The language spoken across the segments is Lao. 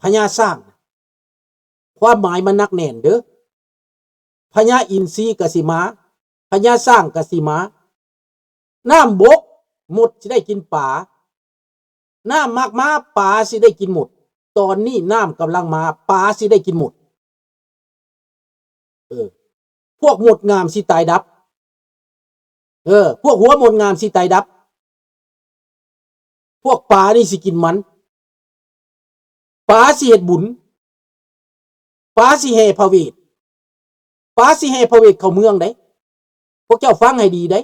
ະຍາຊ້າງ ຄວາມໝາຍມັນໜັກແໜ້ນເດີ້. ພະຍາອິນຊີກໍຊິມາ, ພະຍາຊ້າງກໍຊິມາ. ນ້ຳບົກມົດຊິໄດ້ກິນປາ, ນ້ຳມັກມາ ປາຊິໄດ້ກິນມົດ. ຕອນນີ້ນ້ຳກຳລັງມາ, ປາຊິໄດ້ກິນມົດ. ເອີ ພວກມົດງາມຊິຕາຍດັບ. ເອີ ພວກຫົວມົດງາມຊິຕາຍດັບ. ພວກປານີ້ຊິກິນມັນ. ປາຊິເຮັດບຸນ. ປາຊິແຫ່ພະເວດ. ປາຊິແຫ່ພະເວດເຂົ້າເມືອງເດ້. ພວກເຈົ້າຟັງໃຫ້ດີເດ້.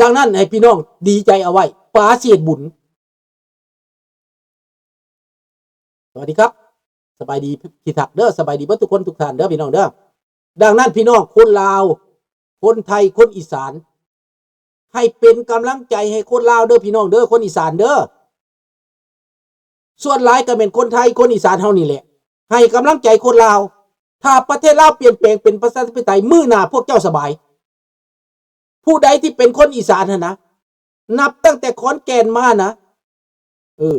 ດັ່ງນັ້ນໃຫ້ພີ່ນ້ອງດີໃຈເອົາໄວ້, ປາຊິເຮັດບຸນ. ສະຫວັດດີຄັບ, ສະບາຍດີທີ່ຮັກເດີ້, ສະບາຍດີເບິດທຸກຄົນທຸກທ່ານເດີ້ ພີ່ນ້ອງເດີ້. ດັ່ງນັ້ນພີ່ນ້ອງຄົນລາວ, ຄົນໄທ, ຄົນອີສານ, ໃຫ້ເປັນກຳລັງໃຈໃຫ້ຄົນລາວເດີ້ ພີ່ນ້ອງເດີ້, ຄົນອີສານເດີ້. ສ່ວນຫຼາຍກໍແມ່ນຄົນໄທ ຄົນອີສານເຮົານີ້ແຫຼະ ໃຫ້ກຳລັງໃຈຄົນລາວ. ຖ້າປະເທດລາວປ່ຽນແປງເປັນປະຊາທິປະໄຕ ມື້ໜ້າພວກເຈົ້າສະບາຍ. ຜູ້ໃດທີ່ເປັນຄົນອີສານຫັ້ນນະ, ນັບຕັ້ງແຕ່ຂອນແກ່ນມານະ, ເອີ,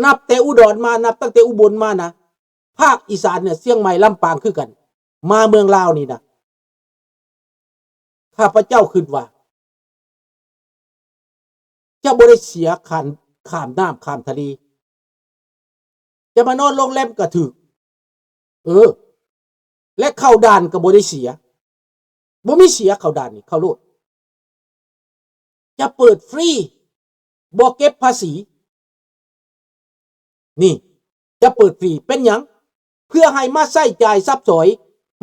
ນັບແຕ່ອຸດອນມາ, ນັບຕັ້ງແຕ່ອຸບົນມານະ, ພາກອີສານເໜືອ, ຊຽງໃໝ່, ລຳປາງຄືກັນ, ມາເມືອງລາວນີ້ນະ, ຂ້າພະເຈົ້າຄິດວ່າ ຈະບໍ່ໄດ້ເສຍຂ້າມ, ຂ້າມນ້ຳຂ້າມທະເລ, ຈະມານອນໂຮງແຮມກໍຖືກ, ເອີ, ແລະ ເຂົ້າດ່ານກໍບໍ່ໄດ້ເສຍ, ບໍ່ມີເສຍ, ເຂົ້າດ່ານນີ້ເຂົ້າໂລດ, ຈະເປີດຟຣີ, ບໍ່ເກັບພາສີ. ນີ້ຈະເປີດຟຣີເປັນຫຍັງ? ເພື່ອໃຫ້ມາໃຊ້ຈ່າຍຊັບສອຍ,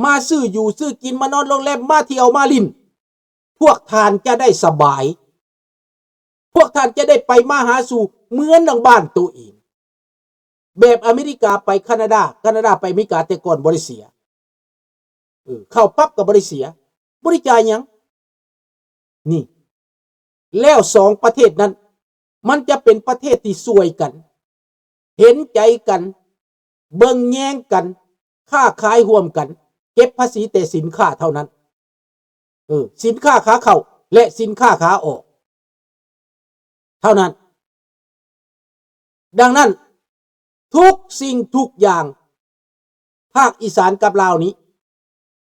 ມາຊື້ຢູ່ຊື້ກິນ, ມານອນໂຮງແຮມ, ມາທ່ຽວມາຫຼິ້ນ, ພວກທ່ານຈະໄດ້ສະບາຍ, ພວກທ່ານຈະໄດ້ໄປມາຫາສູ່ເໝືອນດັ່ງບ້ານໂຕເອງ. ແບບອາເມລິກາໄປຄານາດາ, ຄານາດາໄປອາເມລິກາແຕ່ກ່ອນບໍ່ໄດ້ເສຍ. ເອີ, ເຂົ້າປັບກໍບໍ່ໄດ້ເສຍ, ບໍ່ໄດ້ຈ່າຍຫຍັງ. ນີ້, ແລ້ວສອງປະເທດນັ້ນ ມັນຈະເປັນປະເທດທີ່ຊ່ວຍກັນ, ເຫັນໃຈກັນ, ເບິ່ງແຍງກັນ, ຄ້າຂາຍຮ່ວມກັນ, ເກັບພາສີແຕ່ສິນຄ້າເທົ່ານັ້ນ. ເອີ, ສິນຄ້າຂາເຂົ້າ ແລະ ສິນຄ້າຂາອອກເທົ່ານັ້ນ. ດັ່ງນັ້ນ, ທຸກສິ່ງທຸກຢ່າງ ພາກອີສານກັບລາວນີ້,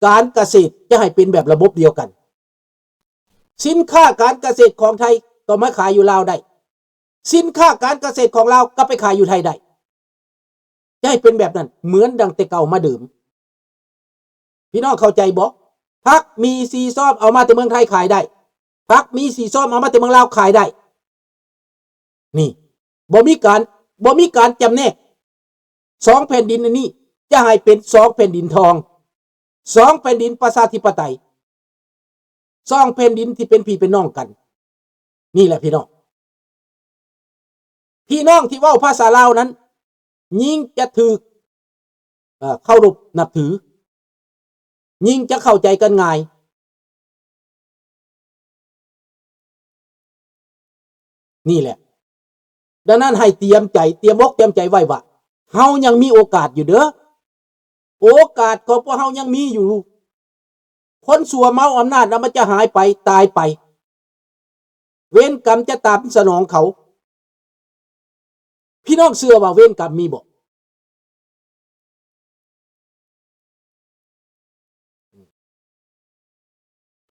ການກະເສດຈະໃຫ້ເປັນແບບລະບົບດຽວກັນ. ສິນຄ້າການກະເສດຂອງໄທກໍມາຂາຍຢູ່ລາວໄດ້, ສິນຄ້າການກະເສດຂອງລາວກໍໄປຂາຍຢູ່ໄທໄດ້. ຈະໃຫ້ເປັນແບບນັ້ນ ເໝືອນດັ່ງແຕ່ເກົ່າມາເດີມ. ພີ່ນ້ອງເຂົ້າໃຈບໍ່? ຜັກໝີ່ສີ່ຊອມເອົາມາແຕ່ເມືອງໄທຂາຍໄດ້, ຜັກໝີ່ສີ່ຊອມເອົາມາແຕ່ເມືອງລາວຂາຍໄດ້. ນີ້, ບໍ່ມີການ, ບໍ່ມີການຈຳແນກ. ສອງແຜ່ນດິນອັນນີ້ຈະໃຫ້ເປັນສອງແຜ່ນດິນທອງ, ສອງແຜ່ນດິນປະຊາທິປະໄຕ, ສອງແຜ່ນດິນທີ່ເປັນພີ່ເປັນນ້ອງກັນ. ນີ້ແຫຼະພີ່ນ້ອງ, ພີ່ນ້ອງທີ່ເວົ້າພາສາລາວນັ້ນ ຍິ່ງຈະຖືກ, ເອີ, ເຄົາລົບນັບຖື, ຍິ່ງຈະເຂົ້າໃຈກັນງ່າຍ. ນີ້ແຫຼະ, ດັ່ງນັ້ນໃຫ້ຕຽມໃຈ, ຕຽມອົກຕຽມໃຈໄວ້ວ່າ ເຮົາຍັງມີໂອກາດຢູ່ເດີ້, ໂອກາດຂອງພວກເຮົາຍັງມີຢູ່. ຄົນຊົ່ວເມົາອຳນາດນະ ມັນຈະຫາຍໄປ, ຕາຍໄປ, ເວນກຳຈະຕາມສະໜອງເຂົາ. ພີ່ນ້ອງເຊື່ອວ່າເວນກຳມີບໍ່?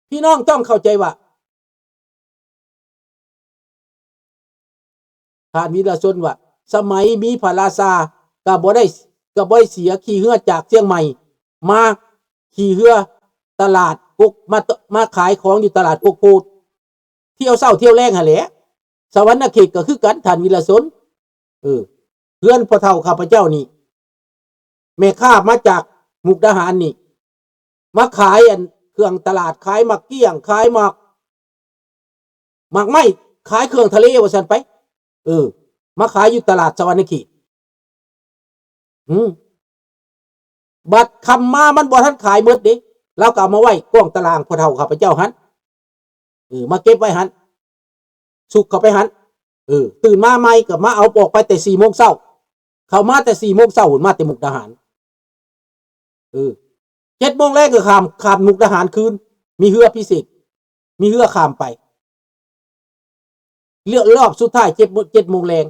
ພີ່ນ້ອງຕ້ອງເຂົ້າໃຈວ່າ ທ່ານວິລະຊົນວ່າ ສະໄໝມີພະລາຊາ ກໍບໍ່ໄດ້, ກໍບໍ່ໄດ້ເສຍຂີ່ເຮືອຈາກຊຽງໃໝ່ ມາຂີ່ເຮືອຕະຫຼາດກົກ, ມາ, ມາຂາຍຂອງຢູ່ຕະຫຼາດກົກໂພດ. ທ່ຽວເຊົ້າທ່ຽວແລງຫັ້ນແຫຼະ. ສະຫວັນນະເຂດກໍຄືກັນ ທ່ານວິລະຊົນ. ເອີ, ເຮືອນພໍ່ເຖົ້າຂ້າພະເຈົ້ານີ້ ແມ່ຄ້າມາຈາກມຸກດາຫານນີ້ ມາຂາຍອັນເຄື່ອງຕະຫຼາດ, ຂາຍໝາກກ້ຽງ, ຂາຍໝາກ, ໝາກໄມ້, ຂາຍເຄື່ອງທະເລວ່າຊັ້ນໄປ. ເອີ, ມາຂາຍຢູ່ຕະຫຼາດສະຫວັນນະເຂດ. ອືມ, ບັດຄ່ຳມາມັນບໍ່ທັນຂາຍໝົດເດ້, ລາວກໍເອົາມາໄວ້ກ້ອງຕາລ່າງພໍ່ເຖົ້າຂ້າພະເຈົ້າຫັ້ນ. ເອີ, ມາເກັບໄວ້ຫັ້ນ, ຊຸກເຂົ້າໄປຫັ້ນ. ເອີ, ຕື່ນມາໃໝ່ກໍມາເອົາອອກໄປແຕ່ສີ່ໂມງເຊົ້າ, ເຂົາມາແຕ່ສີ່ໂມງເຊົ້າພຸ້ນ, ມາແຕ່ມຸກດາຫານ. ເອີ, ເຈັດໂມງແລງກໍຂ້າມ, ຂ້າມມຸກດາຫານຄືນ, ມີເຮືອພິເສດ, ມີເຮືອຂ້າມໄປ. ເລືອກລອບສຸດທ້າຍເຈັດໂມ- ເຈັດໂມງແລງ.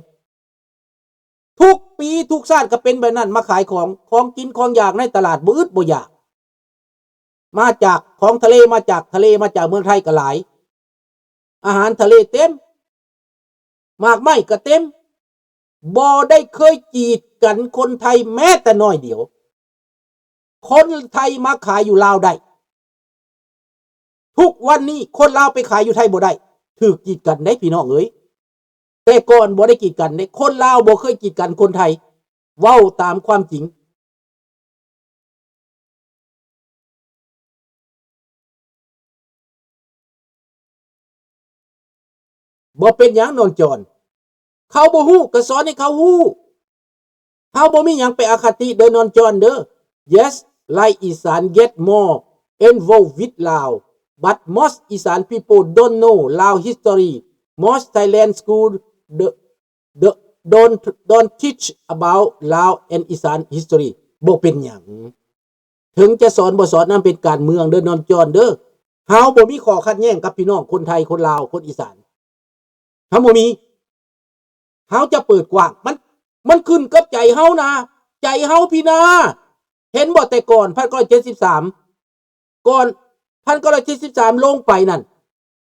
ທຸກປີທຸກຊາດກໍເປັນແບບນັ້ນ ມາຂາຍຂອງ ຂອງກິນຂອງຢາກໃນຕະຫຼາດບໍ່ອຶດບໍ່ຢາກ ມາຈາກຂອງທະເລ ມາຈາກທະເລ ມາຈາກເມືອງໄທກໍຫຼາຍ ອາຫານທະເລເຕັມ ໝາກໄມ້ກໍເຕັມ ບໍ່ໄດ້ເຄີຍກີດກັນຄົນໄທແມ້ແຕ່ໜ້ອຍດຽວ. ຄົນໄທມາຂາຍຢູ່ລາວໄດ້ ທຸກວັນນີ້ຄົນລາວໄປຂາຍຢູ່ໄທບໍ່ໄດ້ ຖືກກີດກັນເດ້ພີ່ນ້ອງເອີຍ. ແຕ່ກ່ອນບໍ່ໄດ້ກີດກັນເດ້ ຄົນລາວບໍ່ເຄີຍກີດກັນຄົນໄທ ເວົ້າຕາມຄວາມຈິງ. ບໍ່ເປັນຫຍັງນອນຈອນ ເຂົາບໍ່ຮູ້ກໍສອນໃຫ້ເຂົາຮູ້. ເຮົາບໍ່ມີຫຍັງໄປອະຄະຕິເດີນອນຈອນເດີ. Yes, like Isan get more involved with Lao, but most Isan people don't know Lao history. Most Thailand school the, the, don't, don't teach about Lao and Isan history. ບໍ່ເປັນຫຍັງ ເຖິງຈະສອນບໍ່ສອນ ນັ້ນເປັນການເມືອງເດີນອນຈອນເດີ. ເຮົາບໍ່ມີຂໍ້ຂັດແຍ້ງກັບພີ່ນ້ອງຄົນໄທ ຄົນລາວ ຄົນອີສານ ເຮົາບໍ່ມີ. ເຮົາຈະເປີດກວ້າງ ມັນ ມັນຂຶ້ນກັບໃຈເຮົານະ ໃຈເຮົາພີ້ນາ. ເຫັນບໍ່ ແຕ່ກ່ອນ ພັນເກົ້າຮ້ອຍເຈັດສິບສາມ ກ່ອນ ພັນເກົ້າຮ້ອຍເຈັດສິບສາມ ລົງໄປນັ້ນ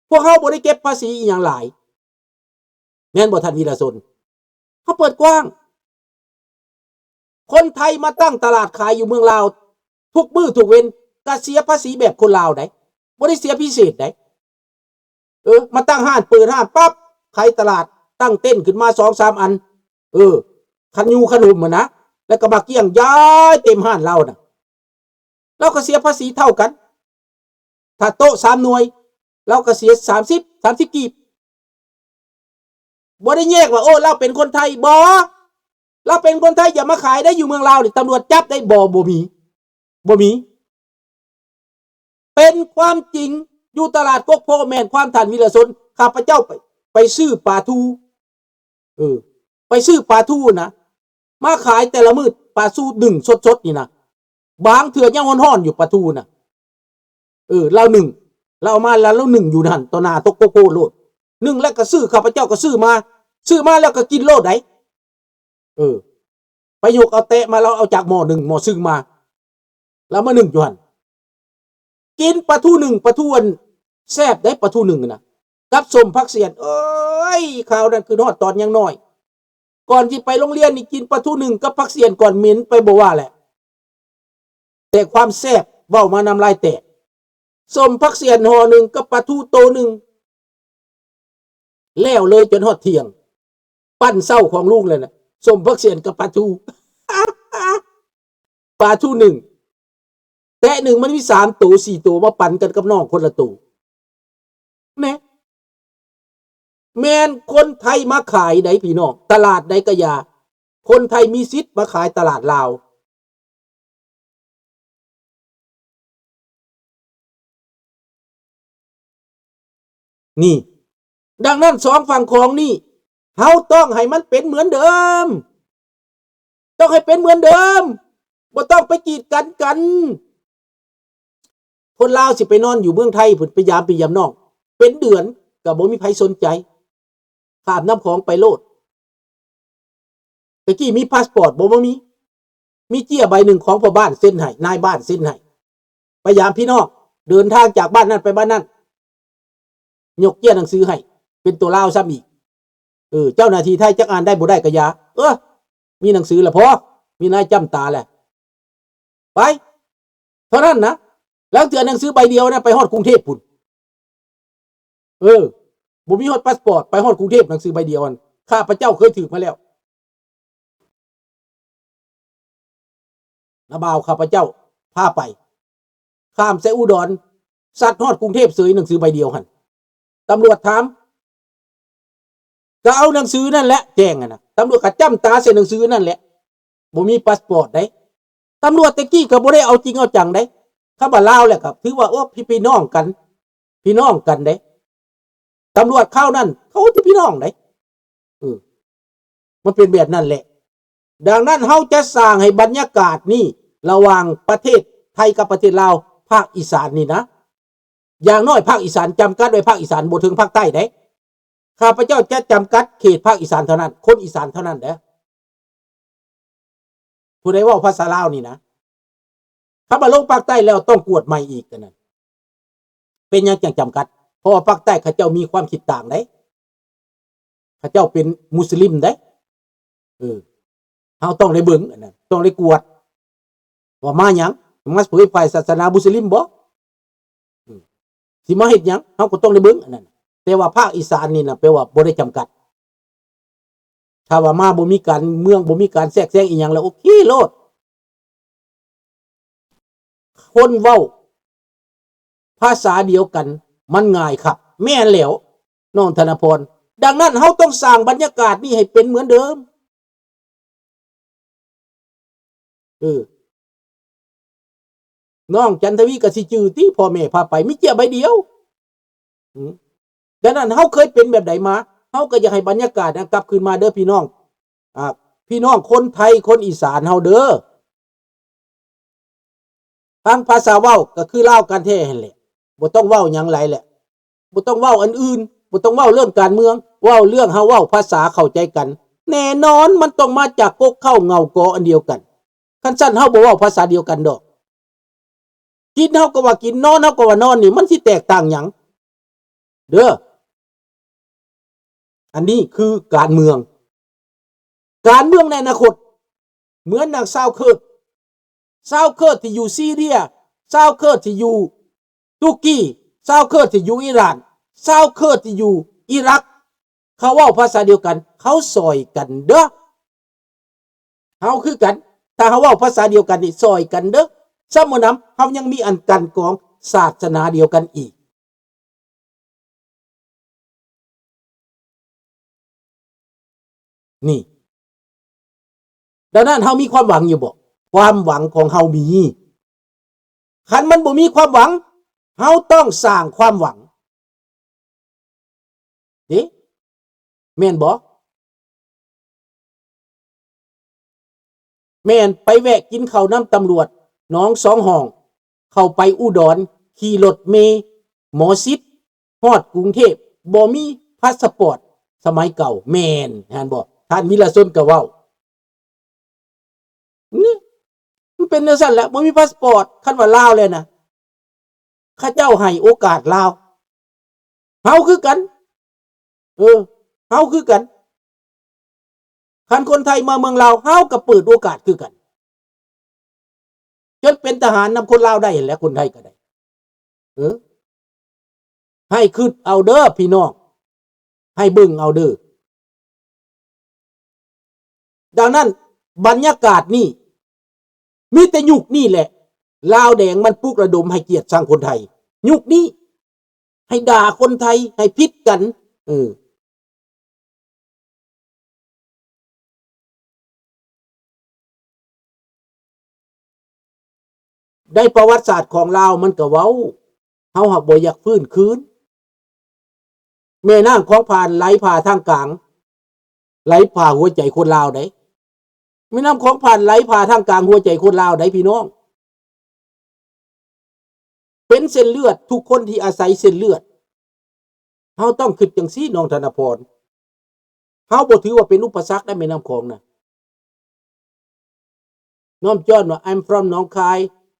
ພວກເຮົາບໍ່ໄດ້ເກັບພາສີອີ່ຫຍັງຫຼາຍ ແມ່ນບໍ່ທ່ານວິລະຊົນ? ເຮົາເປີດກວ້າງ ຄົນໄທມາຕັ້ງຕະຫຼາດຂາຍຢູ່ເມືອງລາວທຸກມື້ທຸກເວັນ ກະເສຍພາສີແບບຄົນລາວໃດ໋ ບໍ່ໄດ້ເສຍພິເສດໃດ໋. ເອີ ມາຕັ້ງຮ້ານ ເປີດຮ້ານປັບ ຂາຍຕະຫຼາດ ຕັ້ງເຕັນຂຶ້ນມາສອງສາມອັນ ເອີ ຄັນຢູ່ຄັນຫຸ່ມຫັ້ນນະ ແລ້ວກໍມາກ້ຽງຢາຍເຕັມຮ້ານລາວນະ ລາວກໍເສຍພາສີເທົ່າກັນ. ຖ້າໂຕະສາມໜ່ວຍ ລາວກໍເສຍສາມສິບ ສາມສິບກີບ. ບໍ່ໄດ້ແຍກວ່າ ໂອ້ ລາວເປັນຄົນໄທ ບໍ່ ລາວເປັນຄົນໄທ ຢ່າມາຂາຍໄດ້ຢູ່ເມືອງລາວນີ້ ຕຳຫຼວດຈັບໄດ້ ບໍ່ ບໍ່ມີ ບໍ່ມີ. ເປັນຄວາມຈິງ ຢູ່ຕະຫຼາດກົກໂພ ແມ່ນຄວາມທ່ານວິລະຊົນ ຂ້າພະເຈົ້າໄປ ໄປຊື້ປາທູ ເອີ ໄປຊື້ປາທູນະ ມາຂາຍແຕ່ລະມື້ ປາຊູໜຶ້ງສົດໆນີ້ນະ ບາງເທື່ອຍັງຮ້ອນໆຢູ່ປາທູນະ. ເອີ ລາວໜຶ້ງ ລາວເອົາມາ ລາວ ລາວໜຶ້ງຢູ່ຫັ້ນຕໍ່ໜ້າໂຕະໂກໂກ້ໂລດ ໜຶ້ງແລ້ວກໍຊື້ ຂ້າພະເຈົ້າກໍຊື້ມາ ຊື້ມາແລ້ວກໍກິນໂລດໃດ໋. ເອີ ໄປຍົກເອົາແຕະມາ ລາວເອົາຈາກໝໍ້ໜຶ້ງ ໝໍ້ຊຶງມາ ລາວມາໜຶ້ງຢູ່ຫັ້ນ. ກິນປາທູໜຶ້ງ ປາທູອັນແຊບໃດ໋ ປາທູໜຶ້ງນະ ກັບສົ້ມຜັກສຽນ. ເອີຍ ຄາວນັ້ນຄືຮອດຕອນຍັງນ້ອຍ ກ່ອນຊິໄປໂຮງຮຽນນີ້ ກິນປາທູໜຶ້ງກັບຜັກສຽນກ່ອນ ເໝັນໄປບໍ່ວ່າແຫຼະ ແຕ່ຄວາມແຊບເວົ້າມານ້ຳລາຍແຕກ. ສົ້ມຜັກສຽນຫໍ່ໜຶ່ງກັບປາທູໂຕໜຶ່ງ ແລ້ວເລີຍຈົນຮອດທ່ຽງ. ປັ້ນເຊົ້າຂອງລຸງແລ້ວນະ ສົ້ມຜັກສຽນກັບປາທູ ປາທູໜຶ້ງ ແຕະໜຶ້ງມັນມີສາມໂຕສີ່ໂຕ ມາປັນກັນກັບນ້ອງຄົນລະໂຕ. ແນ່ ແມ່ນຄົນໄທມາຂາຍໃດ໋ພີ່ນ້ອງ ຕະຫຼາດໃດກະຢ່າ ຄົນໄທມີສິດມາຂາຍຕະຫຼາດລາວ. ນີ້ ດັ່ງນັ້ນ ສອງຝັ່ງຂອງນີ້ ເຮົາຕ້ອງໃຫ້ມັນເປັນເໝືອນເດີມ ຕ້ອງໃຫ້ເປັນເໝືອນເດີມ ບໍ່ຕ້ອງໄປກີດກັນກັນ. ຄົນລາວຊິໄປນອນຢູ່ເມືອງໄທພຸ້ນ ໄປຢາມພີ່ຢາມນ້ອງ ເປັນເດືອນກໍບໍ່ມີໃຜສົນໃຈ ຂ້າມນ້ຳຂອງໄປໂລດ. ແຕ່ກີ້ມີພາສປອດບໍ່? ບໍ່ມີ ມີເຈ້ຍໃບໜຶ່ງຂອງພໍ່ບ້ານເຊັນໃຫ້ ນາຍບ້ານເຊັນໃຫ້ ໄປຢາມພີ່ນ້ອງ ເດີນທາງຈາກບ້ານນັ້ນໄປບ້ານນັ້ນ ຍົກເຈ້ຍໜັງສືໃຫ້ ເປັນຕົວລາວຊ້ຳອີກ. ເອີ ເຈົ້າໜ້າທີ່ໄທຈັກອ່ານໄດ້ບໍ່ໄດ້ກະຢ່າ ເອີ ມີໜັງສືລະພໍ ມີນາຍຈ້ຳຕາແຫຼະ ໄປ ເທົ່ານັ້ນນະ. ລາງເທື່ອໜັງສືໃບດຽວນະ ໄປຮອດກຸງເທບພຸ້ນ ເອີ ບໍ່ມີຮອດພາສປອດ ໄປຮອດກຸງເທບ ໜັງສືໃບດຽວຫັ້ນ ຂ້າພະເຈົ້າເຄີຍຖືກມາແລ້ວ. ນ້າບ່າວຂ້າພະເຈົ້າພາໄປ ຂ້າມໃສ່ອຸດອນ ສັດຮອດກຸງເທບເສີຍ ໜັງສືໃບດຽວຫັ້ນ. ຕຳຫຼວດຖາມ ກໍເອົາໜັງສືນັ້ນແຫຼະ ແຈ້ງຫັ້ນນະ ຕຳຫຼວດກໍຈ້ຳຕາໃສ່ໜັງສືນັ້ນແຫຼະ ບໍ່ມີພາສປອດໃດ໋. ຕຳຫຼວດແຕ່ກີ້ກໍບໍ່ໄດ້ເອົາຈິງເອົາຈັງໃດ໋ ຄຳວ່າລາວແຫຼະກໍຖືວ່າ ໂອ້ ພີ່ ພີ່ນ້ອງກັນ ພີ່ນ້ອງກັນເດ້. ຕຳຫຼວດຄາວນັ້ນເຂົາຄືພີ່ນ້ອງເດ້ ເອີ ມັນເປັນແບບນັ້ນແຫຼະ. ດັ່ງນັ້ນເຮົາຈະສ້າງໃຫ້ບັນຍາກາດນີ້ ລະຫວ່າງປະເທດໄທກັບປະເທດລາວ ພາກອີສານນີ້ນະ ຢ່າງໜ້ອຍພາກອີສານ ຈຳກັດໄວ້ພາກອີສານ ບໍ່ເຖິງພາກໃຕ້ເດ້. ຂ້າພະເຈົ້າຈະຈຳກັດເຂດພາກອີສານເທົ່ານັ້ນ, ຄົນອີສານເທົ່ານັ້ນເດີ້. ຜູ້ໃດເວົ້າພາສາລາວນີ້ນະ, ຄັນມາລົງພາກໃຕ້ແລ້ວຕ້ອງກວດໃໝ່ອີກ ອັນນັ້ນ. ເປັນຫຍັງຈັ່ງຈຳກັດ? ເພາະວ່າພາກໃຕ້ເຂົາເຈົ້າມີຄວາມຄິດຕ່າງໃດ໋, ເຂົາເຈົ້າເປັນມຸສລິມໃດ໋. ເອີ ເຮົາຕ້ອງໄດ້ເບິ່ງອັນນັ້ນ, ຕ້ອງໄດ້ກວດ ວ່າມາຫຍັງ? ມາເຜີຍແຜ່ສາສະໜາມຸສລິມບໍ? ອືມ ຊິມາເຮັດຫຍັງ? ເຮົາກໍຕ້ອງໄດ້ເບິ່ງອັນນັ້ນ. ແຕ່ວ່າພາກອີສານນີ້ນະ ແປວ່າບໍ່ໄດ້ຈຳກັດ. ຖ້າວ່າມາບໍ່ມີການເມືອງ ບໍ່ມີການແຊກແຊງອີ່ຫຍັງແລ້ວ ໂອເຄໂລດ. ຄົນເວົ້າພາສາດຽວກັນມັນງ່າຍຄັກ. ແມ່ນແລ້ວ ນ້ອງທະນະພອນ. ດັ່ງນັ້ນ ເຮົາຕ້ອງສ້າງບັນຍາກາດນີ້ໃຫ້ເປັນເໝືອນເດີມ. ເອີ ນ້ອງຈັນທະວີກໍຊິຈື່ຕິ ພໍ່ແມ່ພາໄປ ມີເຈ້ຍໃບດຽວ. ອືມ ດັ່ງນັ້ນ ເຮົາເຄີຍເປັນແບບໃດມາ? ເຮົາກໍຢາກໃຫ້ບັນຍາກາດນະ ກັບຄືນມາເດີພີ່ນ້ອງ. ອ່າ ພີ່ນ້ອງຄົນໄທ ຄົນອີສານເຮົາເດີ. ຟັງພາສາເວົ້າກໍຄືລາວກັນແທ້ຫັ້ນແຫຼະ, ບໍ່ຕ້ອງເວົ້າຫຍັງຫຼາຍແຫຼະ, ບໍ່ຕ້ອງເວົ້າອັນອື່ນ, ບໍ່ຕ້ອງເວົ້າເລື່ອງການເມືອງ, ເວົ້າເລື່ອງເຮົາເວົ້າພາສາເຂົ້າໃຈກັນ. ແນ່ນອນມັນຕ້ອງມາຈາກກົກເຄົ້າເຫງົາກໍອັນດຽວກັນ. ຄັນຊັ້ນເຮົາບໍ່ເວົ້າພາສາດຽວກັນດອກ. ກິນເຮົາກໍວ່າກິນ, ນອນເຮົາກໍວ່ານອນ, ນີ້ມັນຊິແຕກຕ່າງຫຍັງ? ເດີ ອັນນີ້ຄືການເມືອງ, ການເມືອງໃນອະນາຄົດ. ເໝືອນດັ່ງຊາວເຄີດ, ຊາວເຄີດທີ່ຢູ່ຊີເຣຍ, ຊາວເຄີດທີ່ຢູ່ຕຸກກີ, ຊາວເຄີດທີ່ຢູ່ອີຣານ, ຊາວເຄີດທີ່ຢູ່ອີຣັກ, ເຂົາເວົ້າພາສາດຽວກັນ, ເຂົາຊ່ອຍກັນເດີ. ເຮົາຄືກັນ, ຖ້າເຮົາເວົ້າພາສາດຽວກັນນີ້ ຊ່ອຍກັນເດີ. ຊ້ຳບໍ່ນຳ ເຮົາຍັງມີອັນກັນກອງສາສະໜາດຽວກັນອີກ. ນີ້ ດັ່ງນັ້ນເຮົາມີຄວາມຫວັງຢູ່ບໍ່? ຄວາມຫວັງຂອງເຮົາມີ. ຄັນມັນບໍ່ມີຄວາມຫວັງ, ເຮົາຕ້ອງສ້າງຄວາມຫວັງ. ເດ້ ແມ່ນບໍ່? ແມ່ນ ໄປແວະກິນເຂົ້ານຳຕຳຫຼວດໜອງສອງຫ້ອງ, ເຂົ້າໄປອຸດອນ, ຂີ່ລົດເມໝໍຊິດ ຮອດກຸງເທບ, ບໍ່ມີພາສປອດສະໄໝເກົ່າ. ແມ່ນ ແມ່ນບໍ່? ທ່ານວິລະຊົນກໍເວົ້າ. ນີ້ ມັນເປັນຈັ່ງຊັ້ນແຫຼະ, ບໍ່ມີພາສປອດ. ຄັນວ່າລາວແລ້ວນະ, ເຂົາເຈົ້າໃຫ້ໂອກາດລາວ. ເຮົາຄືກັນ, ເອີ ເຮົາຄືກັນ. ຄັນຄົນໄທມາເມືອງລາວ, ເຮົາກໍເປີດໂອກາດຄືກັນ. ຈົນເປັນທະຫານນຳຄົນລາວໄດ້ຫັ້ນແຫຼະ, ຄົນໄທກໍໄດ້. ເອີ ໃຫ້ຄິດເອົາເດີພີ່ນ້ອງ, ໃຫ້ເບິ່ງເອົາເດີ. ດັ່ງນັ້ນ ບັນຍາກາດນີ້ ມີແຕ່ຍຸກນີ້ແຫຼະ ລາວແດງມັນປຸກລະດົມໃຫ້ກຽດຊັງຄົນໄທ. ຍຸກນີ້ ໃຫ້ດ່າຄົນໄທ, ໃຫ້ຜິດກັນ. ເອີ ໃນປະຫວັດສາດຂອງລາວມັນກໍເວົ້າ, ເຮົາຫາກບໍ່ຢາກຟື້ນຄືນ. ແມ່ນ້ຳຂອງຜ່ານໄຫຼຜ່າທາງກາງ, ໄຫຼຜ່າຫົວໃຈຄົນລາວໃດ໋. ແມ່ນ້ຳຂອງຜ່ານໄຫຼຜ່າທາງກາງຫົວໃຈຄົນລາວໃດ໋ ພີ່ນ້ອງ. ເປັນເສັ້ນເລືອດ, ທຸກຄົນທີ່ອາໄສເສັ້ນເລືອດ. ເຮົາຕ້ອງຄິດຈັ່ງຊີ້ ນ້ອງທະນະພອນ. ເຮົາບໍ່ຖືວ່າເປັນອຸປະສັກໃນແມ່ນ້ຳຂອງນະ. ນ້ອງຈອນວ່າ I'm from ໜອງຄາຍ,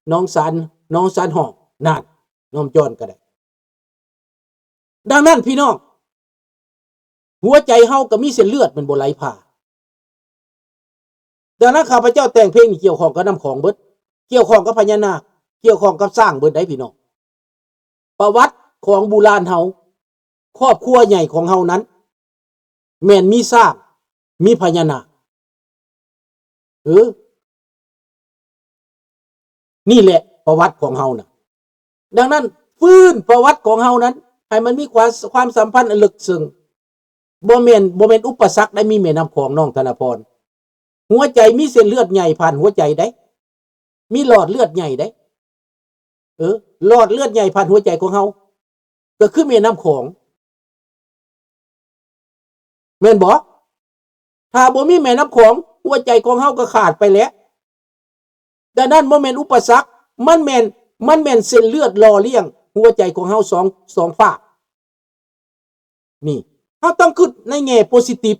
ໜອງສານ, ໜອງສານຫ້ອງ. ນັ້ນ ນ້ອງຈອນກໍໄດ້. ດັ່ງນັ້ນ ພີ່ນ້ອງ, ຫົວໃຈເຮົາກໍມີເສັ້ນເລືອດແມ່ນບໍ່ໄຫຼຜ່າ. ດັ່ງນັ້ນ ຂ້າພະເຈົ້າແຕ່ງເພງນີ້ກ່ຽວຂ້ອງກັບນ້ຳຂອງເບິດ, ກ່ຽວຂ້ອງກັບພະຍານາກ, ກ່ຽວຂ້ອງກັບຊ້າງເບິດໄດ໋ ພີ່ນ້ອງ. ປະຫວັດຂອງບູຮານເຮົາ, ຄອບຄົວໃຫຍ່ຂອງເຮົານັ້ນ ແມ່ນມີຊ້າງ, ມີພະຍານາກ. ເອີ ນີ້ແຫຼະປະຫວັດຂອງເຮົານະ. ດັ່ງນັ້ນ ຟື້ນປະຫວັດຂອງເຮົານັ້ນ ໃຫ້ມັນມີຄວາມ ຄວາມສຳພັນອັນເລິກເຊິ່ງ. ບໍ່ແມ່ນ ບໍ່ແມ່ນອຸປະສັກໄດ໋ ມີແມ່ນ້ຳຂອງ ນ້ອງທະນະພອນ. ຫົວໃຈມີເສັ້ນເລືອດໃຫຍ່ຜ່ານຫົວໃຈໄດ໋, ມີຫຼອດເລືອດໃຫຍ່ໄດ໋. ເອີ ຫຼອດເລືອດໃຫຍ່ຜ່ານຫົວໃຈຂອງເຮົາ ກໍຄືແມ່ນ້ຳຂອງ. ແມ່ນບໍ່? ຖ້າບໍ່ມີແມ່ນ້ຳຂອງ, ຫົວໃຈຂອງເຮົາກໍຂາດໄປແລ້ວ. ດັ່ງນັ້ນ ບໍ່ແມ່ນອຸປະສັກ, ມັນແມ່ນ, ມັນແມ່ນເສັ້ນເລືອດຫຼໍ່ລ້ຽງຫົວໃຈຂອງເຮົາສອງ, ສອງຟາກ. ນີ້ ເຮົາຕ້ອງຄິດໃນແງ່ positive